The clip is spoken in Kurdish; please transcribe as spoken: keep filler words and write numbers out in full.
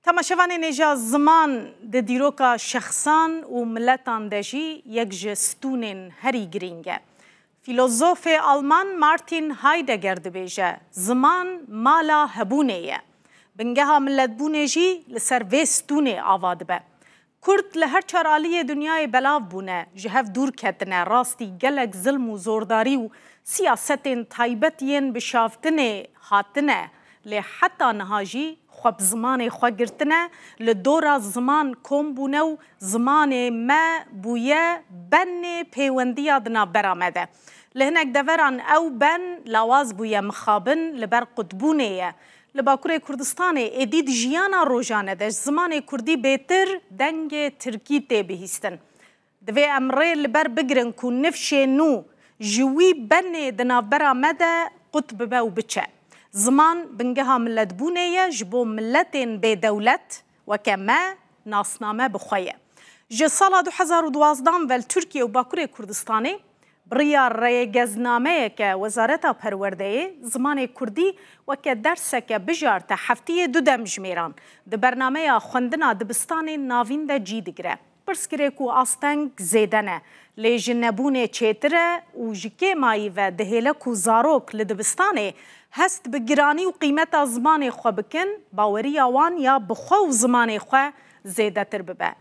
Temaşevanên hêja, ziman di dîroka şexsan û miletan de jî yek ji stûnên herî girîng e. Fîlozofê Alman Martin Heidegger dibêje, ziman mala hebûnê ye. Bingeha miletbûnê jî li ser vê stûnê ava dibe. Kurd li her çar aliyê dinyayê belav bûne, ji hev dûr ketine, rastî gelek zilm û zordarî û siyasetên taybet yên bişavtinê hatine, lê heta niha jî xwe bi zimanê xwe girtine, li dora ziman kom bûne û zimanê me bûye benê pêwendiya di navbera me de. Li hinek deveran ew ben lawaz bûye, mixabin li ber qutbûnê ye. Li Bakurê Kurdistanê êdî di jiyana rojane de ji zimanê kurdî bêtir dengê tirkî tê bihîstin. Divê em rê li ber bigirin ku nifşê nû ji wî benê di navbera me de qut bibe û biçe. Ziman bingeha miletbûnê ye, ji bo miletên bêdewlet weke me nasname bi xwe ye. Ji sala du hezar û duwazdeh ve li Tirkiye û Bakurê Kurdistanê bi riya rêgeznameyeke Wezareta Perwerdeyê zimanê kurdî weke derseke bijarte heftiyê du dem jimêran di bernameya xwendina dibistanên navîn de cî digire. Pirsgirêk û asteng zêde ne, lê ji nebûnê çêtir e û ji kêmayî ve dihêle ku zarok li dibistanê hest bi giranî û qîmeta zimanê xwe bikin, baweriya wan ya bi xwe û zimanê xwe zêdetir bibe.